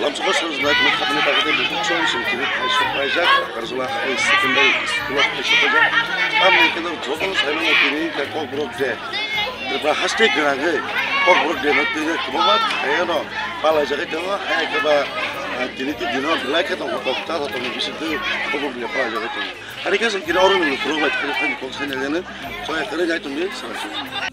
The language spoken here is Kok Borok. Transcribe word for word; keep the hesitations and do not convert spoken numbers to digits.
Lamsoko Sarjuna tini khapni bagwi tei bukhuk song song tini phai sok paijak, Karjula High Secondary School o phai sok paijak. Tamni khe no jotono sai mano tini khe Kokborok Day. Tripura haste gwnangwi Kokborok Day no tini kwbangma thaiano palaijagwi tongo. Hai khe ba, ah, tini tei dino belai khe tongo, tok ta tongo, bisingtwi Kokborok Day palaijagwi tongo. Hari khe chwng kiri oro nungni phuru bai phuru phani kok sai nai jani. Chwng ya kwrwi nai tongdi, swrang swrang.